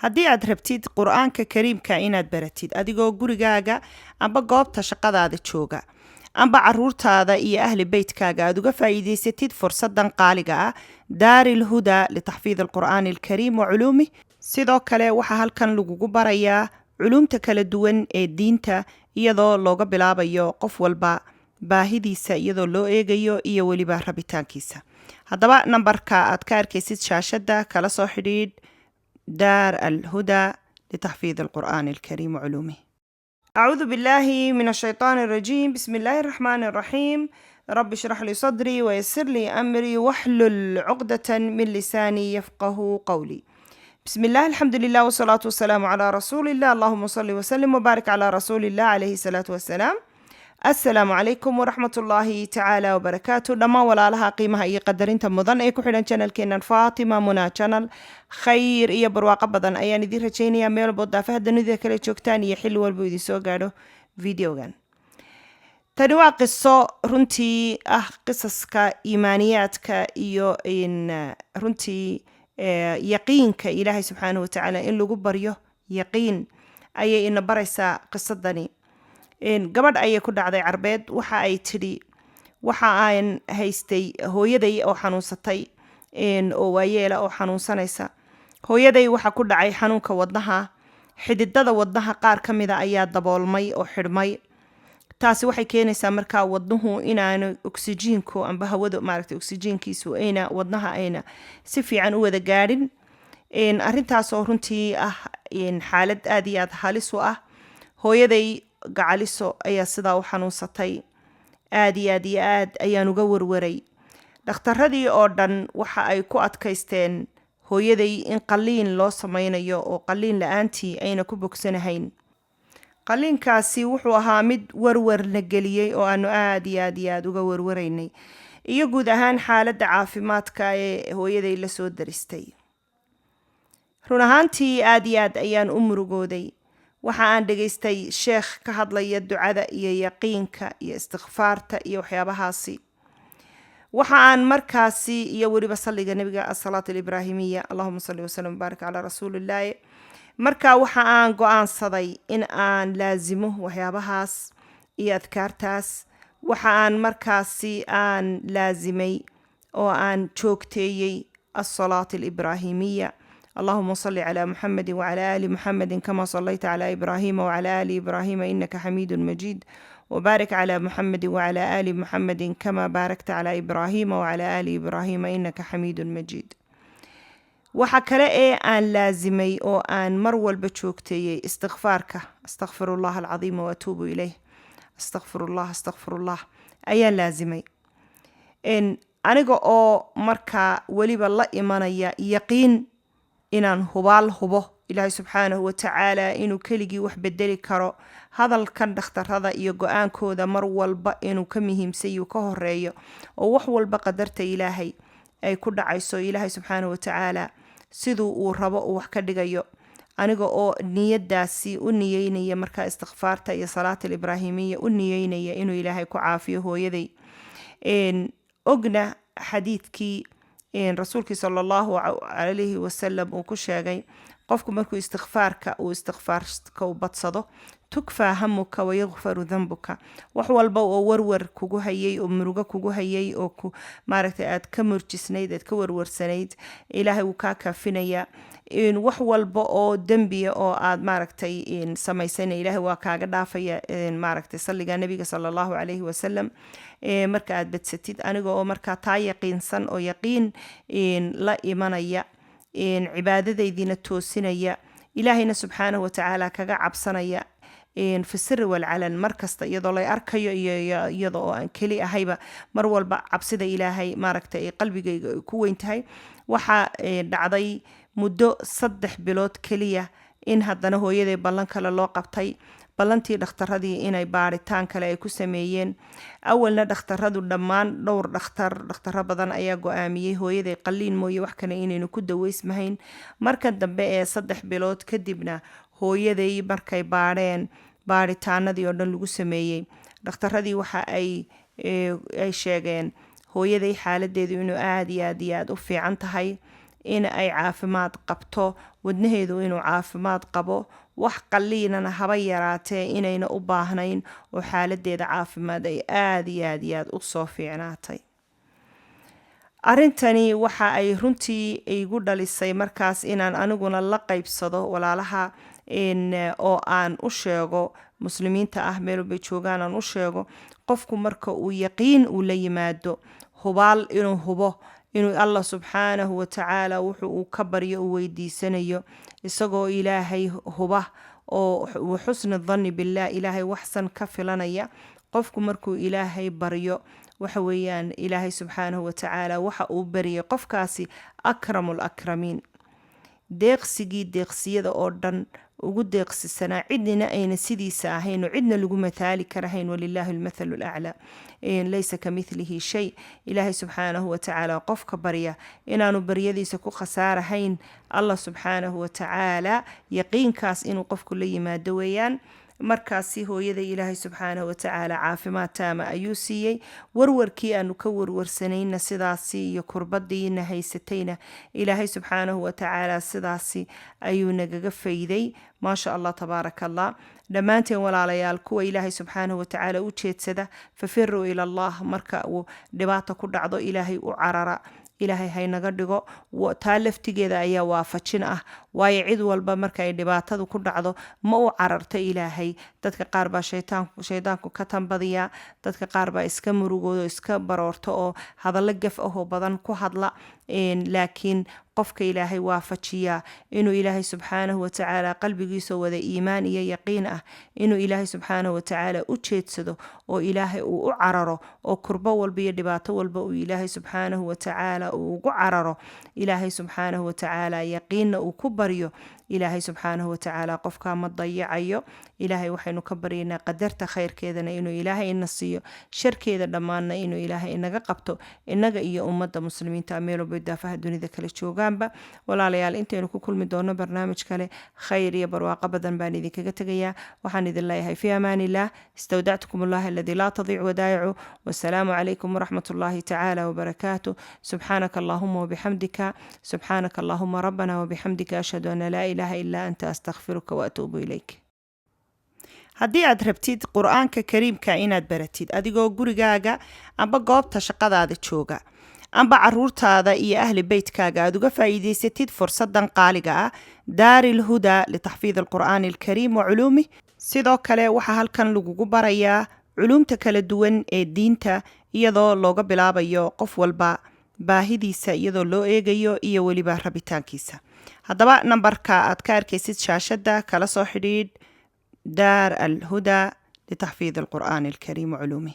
Haddii aad rabtid Qur-aanka Kariimka inaad baratid adigoo gurigaaga amba goobta shaqadaada jooga, amba caruurtaada iyo ahli beytkaaga aad uga faa'iidaysatid fursadan qaaliga ah, Daari Alhuda litaxfiid Alqur'aani Alkariim wa culuumih. Sidoo kale waxaa halkan lagugu barayaa culuumta kala duwan ee diinta, iyadoo looga bilaabayo qof walba baahidiisa, iyadoo loo eegayo iyo weliba rabitaankiisa. Haddaba nambarka aad ka arkaysid shaashadda kala soo xidhiidh Daar Alhuda litaxfiid Alqur'aani Alkariim wa culuumih. أعوذ بالله من الشيطان الرجيم، بسم الله الرحمن الرحيم، رب اشرح لي صدري ويسر لي أمري واحلل عقدة من لساني يفقه قولي. بسم الله، الحمد لله، والصلاة والسلام على رسول الله، اللهم صل وسلم وبارك على رسول الله عليه الصلاة والسلام. Asalaamu calaykum waraxmat ullaahi tacaala wabarakaatu. Dhammaan walaalaha qiimaha iyo qadarinta mudan ee ku xidhan channelkeenan Faatima Muna Channel, khayr iyo barwaaqo badan ayaan idiin rajaynayaa meel walbo daafaha dunida kale joogtaan iyo xilli walba idin soo gaadho videogan. Tani waa qiso runtii ah qisaska iimaaniyaadka iyo runtii yaqiinka Ilaahay subxaanahu watacaala in lagu baryo yaqiin ayay ina baraysaa qisadani. Gabadh ayay ku dhacday Carbeed. Waxa ay tidhi: waxa aan haystay hooyaday oo xanuunsatay, oo waayeela oo xanuunsanaysa. Hooyaday waxaa ku dhacay xanuunka wadnaha. Xididada wadnaha qaar ka mida ayaa daboolmay oo xidhmay. Taasi waxay keenaysaa markaa wadnuhu inaanu oksijiinku amba hawada, maaragtay, oksijiinkiisu ayna wadnaha ayna si fiican u wada gaadhin. Arrintaasoo runtii ah xaalad aad iyo aad halis u ah. Hooyaday gacaliso ayaa sidaa u xanuunsatay. Aad iyo aad iyo aad ayaan uga warwaray. Dhakhtaradii oo dhan waxa ay ku adkaysteen hooyaday in qalliin loo sameynayo oo qalliin la-aantii ayna ku bogsanahayn. Qalliinkaasi wuxuu ahaa mid warwarna geliyey oo aanu aad iyo aad iyo aada uga warwaraynay, iyo guud ahaan xaaladda caafimaadka ee hooyaday la soo daristay. Run ahaantii aad iyo aad ayaan u murugooday. Waxa aan dhegaystay sheekh ka hadlaya ducada iyo yaqiinka iyo istikfaarta iyo waxyaabahaasi. Waxa aan markaasi iyo weliba salliga Nebiga, asalaat alibraahimiya, allahuma salli wasalam wbaarik calaa rasuulillaahi. Marka waxa aan go-aansaday in aan laasimo waxyaabahaas iyo adkaartaas. Waxa aan markaasi aan laasimay oo aan joogteeyey asalaat alibraahimiya: اللهم صل على محمد وعلى آل محمد كما صليت على إبراهيم وعلى آل إبراهيم إنك حميد مجيد، وبارك على محمد وعلى آل محمد كما باركت على إبراهيم وعلى آل إبراهيم إنك حميد مجيد. Waxa kale ee aan laasimay oo aan mar walba joogteeyey istikfaarka: أستغفر الله العظيم وأتوب إليه، أستغفر الله، أستغفر الله ayaan laasimay, aniga oo markaa weliba la imanaya yaqiin inaan hubaal hubo Ilaahay subxaanahu watacaala inuu keligii wax bedeli karo, hadalkan dhakhtarada iyo go-aankooda mar walba inuu ka muhiimsay uu ka horeeyo, oo wax walba qadarta Ilaahay ay ku dhacayso, Ilaahay subxaanahu watacaala siduu uu rabo uu wax ka dhigayo. Aniga oo niyadaasi u niyeynaya markaa istikfaarta iyo salaata alibraahimiya u niyeynaya inuu Ilaahay ku caafiyo hooyaday, ogna xadiidkii Rasuulkii sala Allahu calayhi wasalam uu ku sheegay qofku markuu istikfaarka uu istikfaarka u badsado: تكفى همك ويغفر ذنبك. Wax walba oo warwar kugu hayay oo murugo kugu hayay oo ku, maaragtay, aad ka murjisnayd, aad ka warwarsanayd, Ilaahay wuu kaa kaafinayaa. Wax walba oo dembiya oo aad, maaragtay, samaysayna Ilaahay waa kaaga dhaafaya, maaragtay, salliga Nabiga sala Allahu calayhi wasalam marka aad badsatid. Aniga oo markaa taa yaqiinsan oo yaqiin la imanaya, cibaadadaydiina toosinaya, Ilaahayna subxaanahu watacaala kaga cabsanaya في السر والعلن, mar kasta iyadoo lay arkayo iyo iyada oo aan keli ahayba, mar walba cabsida Ilaahay, maaragtay, ay qalbigayga ay ku weyn tahay. Waxaa dhacday muddo 3 bilood keliya in haddana hooyaday ballan kale loo qabtay, ballantii dhakhtaradii inay baaritaan kale ay ku sameeyeen. Awalna dhakhtaradu dhammaan dhowr dhakhtar, dhakhtaro badan ayaa go-aamiyey hooyaday qalliin mooye wax kale inaynu ku daweysmahayn. Marka dambe ee 3 bilood kadibna hooyaday markay baadheen, baaritaanadii oo dhan lagu sameeyey, dhakhtaradii waxa ay sheegeen hooyaday xaaladeedu inuu aada iyo aad iyo aada u fiican tahay. In ay caafimaad qabto, wadnaheedu inuu caafimaad qabo, wax qaliinana haba yaraatee inayna u baahnayn, oo xaaladeeda caafimaad ay aada iyo aad iyo aad u soo fiicnaatay. Arrintani waxa ay runtii igu dhalisay markaas inaan aniguna la qaybsado walaalaha oo aan u sheego Muslimiinta ah meel walbay joogaan, aan u sheego qofku marka uu yaqiin uu la yimaado, hubaal inuu hubo inuu Allah subxaanahu watacaala wuxuu uu ka baryo, uu weydiisanayo, isagoo Ilaahay huba oo xusni dhanni billah, Ilaahay waxsan ka filanaya. Qofku markuu Ilaahay baryo, waxa weeyaan Ilaahay subxaanahu watacaala waxa uu baryay qofkaasi akramu lakramiin, deeqsigii deeqsiyada oo dhan ugu deeqsisanaa, cidnina ayna sidiisa ahayn oo cidna lagu mathaali karahayn. Walilaahi almathalu laclaa, laysa kamithlihi shay. Ilaahay subxaanahu watacaala qofka barya inaanu baryadiisa ku khasaarahayn Allah subxaanahu watacaala, yaqiinkaas inuu qofku la yimaado weeyaan. Markaasi hooyada Ilaahay subxaanahu watacaala caafimaad taama ayuu siiyey. Warwarkii aanu ka warwarsanayna sidaasi iyo kurbadiina haysatayna Ilaahay subxaanahu watacaala sidaasi ayuu nagaga fayday. Maasha Allah, tabaaraka Allah. Dhammaanteen walaalayaal, kuwa Ilaahay subxaanahu watacaala u jeedsada, fafiruu ila Allah, marka uu dhibaata ku dhacdo Ilaahay u carara, Ilaahay haynaga dhigo. Taa laftigeeda ayaa waafajin ah, waayo cid walba marka ay dhibaatadu ku dhacdo ma u cararto Ilaahay. Dadka qaar baa shaydaanku ka tambadiyaa, dadka qaar baa iska murugooda, iska baroorto oo hadallo gaf ahoo badan ku hadla. Laakiin qofka Ilaahay waafajiyaa inuu Ilaahay subxaanahu watacaala qalbigiisa wada iimaan iyo yaqiin ah inuu Ilaahay subxaanahu watacaala u jeedsado oo Ilaahay uu u cararo, oo kurbo walba iyo dhibaato walba uu Ilaahay subxaanahu watacaala uu ugu cararo, Ilaahay subxaanahu watacaala yaqiinna uu ku baryo, Ilaahay subxaanahu watacaala qofkaa ma dayacayo. Ilaahay waxaynu ka baryaynaa qadarta khayrkeedana inuu Ilaahay ina siiyo, sharkeeda dhammaanna inuu Ilaahay inaga qabto, inaga iyo ummadda Muslimiinta meel walba daafaha dunida kala joogaanba. Walaalayaal, intaynu ku kulmi doono barnaamij kale, khayr iyo barwaaqo badan baan idinkaga tegayaa. Waxaan idin leeyahay fi amaan illah, istawdactukum allah aladi laa tadiic wadaa'icu. Wasalaamu calaykum waraxmat ullahi tacaala wabarakaatu. Subxaanaka allahuma wabixamdika, subxaanaka allahuma rabbana wabixamdika, ashhadu an laa ilaaha ilaa anta, astakfiruka waatuubu ilayk. Haddii aad rabtid Qur-aanka Kariimka inaad baratid adigoo gurigaaga amba goobta shaqadaada jooga, amba caruurtaada iyo ahli beytkaaga aad uga faa'iidaysatid fursadan qaaliga ah, Daari Alhudaa litaxfiid alqur'aani alkariim wa culuumih. Sidoo kale waxaa halkan lagugu barayaa culuumta kala duwan ee diinta, iyadoo looga bilaabayo qof walba baahidiisa, iyadoo loo eegayo iyo weliba rabitaankiisa. Haddaba nambarka aad ka arkaysid shaashadda kala soo xidhiidh Daar Alhudaa litaxfiid alqur'aani alkariim wa culuumih.